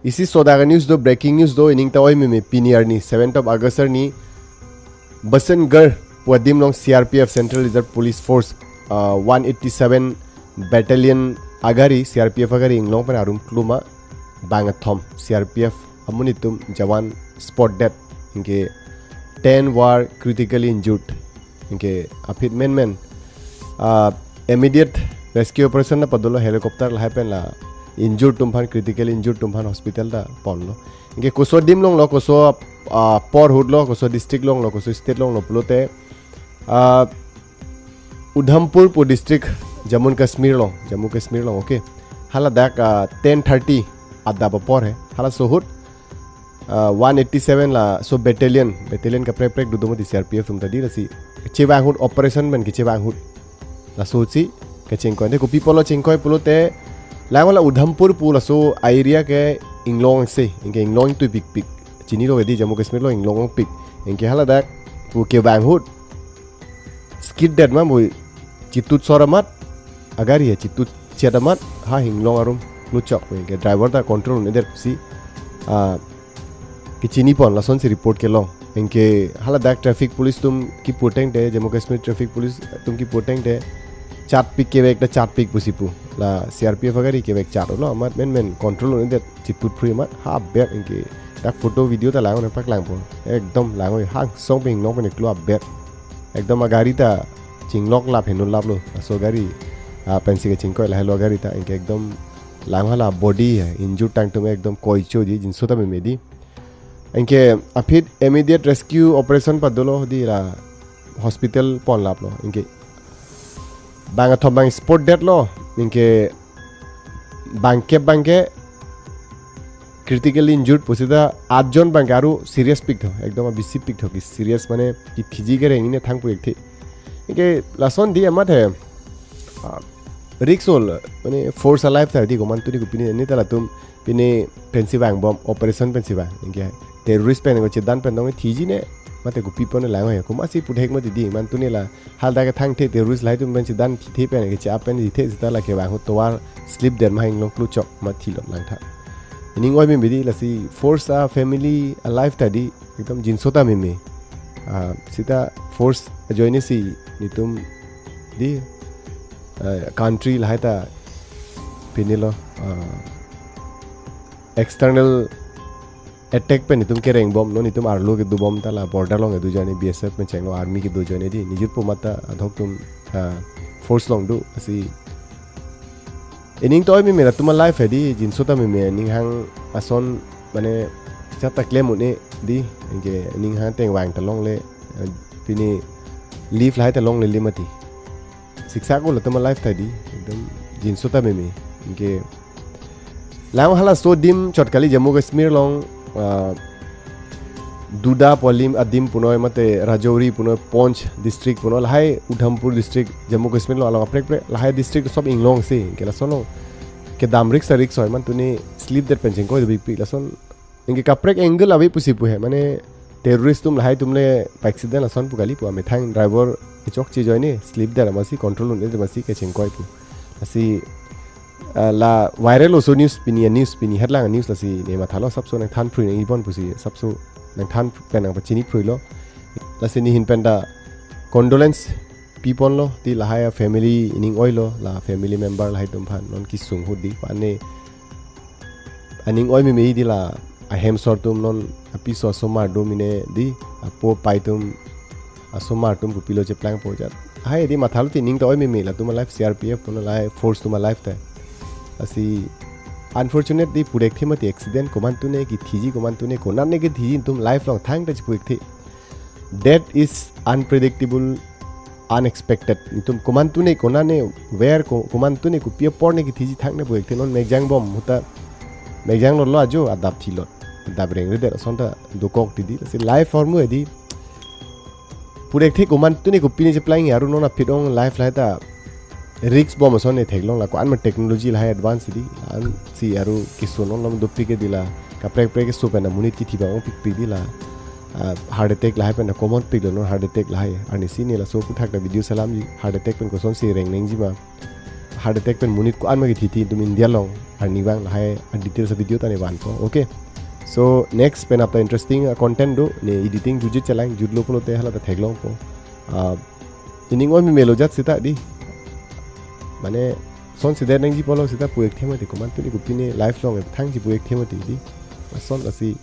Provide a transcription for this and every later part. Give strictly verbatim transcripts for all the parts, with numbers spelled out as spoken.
Isi sodak news do, breaking news do, ining ta oi meme pini arni, seventh of August arni, Basangarh pu adim along C R P F, Central Reserve Police Force, uh, one eighty-seven Battalion agari, C R P F agari inglong pen arum kluma bang athom C R P F amonit atum jawan spot dead, anke ten were critically injured. Anke aphi menmen, uh, immediate rescue operation ta padolo, helicopter lahai pen la injured atum aphan, critical injured atum aphan hospital ta ponlo. Anke koso adim along lo, koso, ah, por ahut lo, koso district along lo, koso state along lo pulote, ah, Udhampur pu district, Jammu Kashmir along, Jammu Kashmir along, okay. Haladak, ah, ten thirty adap apor he. Halaso ahut, ah, one eighty-seven laso battalion, battalion kaprek kaprek do do mati, C R P F atum ta di, lasi chevang ahut, operation pen kechevang ahut. Laso ahutsi kechengkoi. Ante kopi apotlo chengkoi pulote, lang la Udhampur pu laso area ke inglong se, anke inglong ingtui pikpik. Chinilo di, Jammu Kashmir along inglong pik. Anke haladak pu kevang ahut skid dead ma, bui chitut sor amat, agari ya chitut chet amat, ha inglong arum kluchok, anke driver ta control un-edet si, ah, kechini pon, lasonsi report kelong. Anke haladak traffic police atum kipu tangte, Jammu Kashmir traffic police atum kipu tangte, chatpik, kevek ta chatpik pusi pu. La C R P F agari kevek chat-olo, amat menmen control un-edet, chiput phrui amat, ha aber, anke dak photo video ta lang-o nangpaklangpo. Ekdom lang-o, hangsong pen inglong pen iklo aber. Ekdom agari ta chinglok lap henun laplo, laso gari, ah, pensi kechengkoi lahelo gari ta, anke ekdom lang hala body he, injured tang atum ekdom koicho di, jinso ta meme di. Anke aphi immediate rescue operation padolo di, la hospital pon laplo. Anke bang athom abang spot dead lo, anke bangkep abangke critically injured pusita atjon abangke aru serious piktho, ekdom abisi piktho, ki serious mane kithiji kereng ini thang pu ekthe. Anke lason di amat he, ah, risk ol, mane force alive ta di, komantu ne kopine, ne ta latum pine pensi vangbom, operation pensi vang. Anke terrorist pen ko chedan pen dong thiji ne, mate kopi pon lang-o he, komatsi puthek mati di, mantu ne la haladak ke thangthe, terrorist lahai atum pensi dan thithe pen, keche-ap pen thithe sita la kevang ahut tovar slip der ma, inglong kluchok ma thilot langtha. Ining oi meme di, lasi force a family alive ta di, ekdom jinso ta meme. Ah, sita force ajoine si netum di, ah, country lahai ta pinilo, ah, external attack pen netum kerengbom, non netum arlo kedubom ta la border along kedo ajoine, B S F pen chenglo, army kedo ajoine di, nejirpo amat ta adhok atum, ah, force along do, lasi ining ta oi meme, latum alive he di, jinso ta meme, ning hang ason mane chat ta klem un-e di, anke ning hang teng vang ta longle, eh, pine live lahai ta longlele mati. Siksak-o, latum alive ta di, ekdom jinso ta meme. Anke lang halaso adim chot kali, Jammu Kashmir along, ah, Doda pu alim adim punoi, mate Rajouri punoi, Poonch district punoi, lahai Udhampur district, Jammu Kashmir along, along aprek prek lahai district sob inglong se, anke lason along kedam risk ta risk oi, mantu ne slip der pen chengkoi do bikpik lason. Anke kaprek angle ave pusi pu he, mane terrorist atum lahai atum le pa accident lason pu kali pu, amethang driver kechokche ajoine slip der amatsi, control un-edet amatsi kechengkoi pu. Lasi, ah, la viral oso news, pini a news, pini headline news, lasi ne mathalo, sapso nangthan phrui nang-ibon pusi, sapso nangthan pen nangpachini phruilo. Lasi nehin pen ta condolence piponlo di, lahai a family ining oilo, la family member lahai atum aphan non kesung ahut di, pane aning oi meme di, la ahem asor atum non apiso asomar do mine di, apo apai atum asomar atum kopilo cheplangpo jat. Hai di mathalo, ti ining ta oi meme, latum alive, C R P F punoi, lahai force atum alive ta. Lasi unfortunate di, pu ekthe mati accident, komantu ne kethiji, komantu ne konat ne kethiji, netum life along thangta chipu ekthe. Death is unpredictable, unexpected. Netum komantu ne, konat ne, where ko-, komantu ne, kopi apor ne kethiji thangne pu ekthe, non mekjang bom ahut ta, mekjang lotlo ajo, adap thilot, adap rengredet ason ta dokok ti di, lasi life ahormu he di. Pu ekthe komantu ne kopi ne cheplang, aru non aphi ong life lahai ta risk bom ason ne theklong, la ko-an ma technology lahai advance di, ansi aru keso non lom dopik ke di, la kaprek prek keso pen amonit kithi abang ongpikpik di, la, ah, heart attack lahai pen common piklo non heart attack lahai. Arnisi ne laso aphuthak ta video selamji, heart attack pen kosonsi reng nangji ma. heart attack pen monit ko-an ma kithi thi itum India along arnivang, lahai a details a video ta ne vanpo. Okay. So next pen apta interesting a content do, ne editing jutjut chelang, jutlo pulote hala ta theklongpo. Ah, ining oi me melo jat seta di. Mane son si det nangji pulo seta pu-ik thema ti komantu ni kopi ne live along thangji pu-ik thema ti di. Son lasi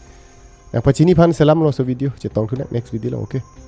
nangpachini aphan selam, laso video chetong thu next video along. Okay.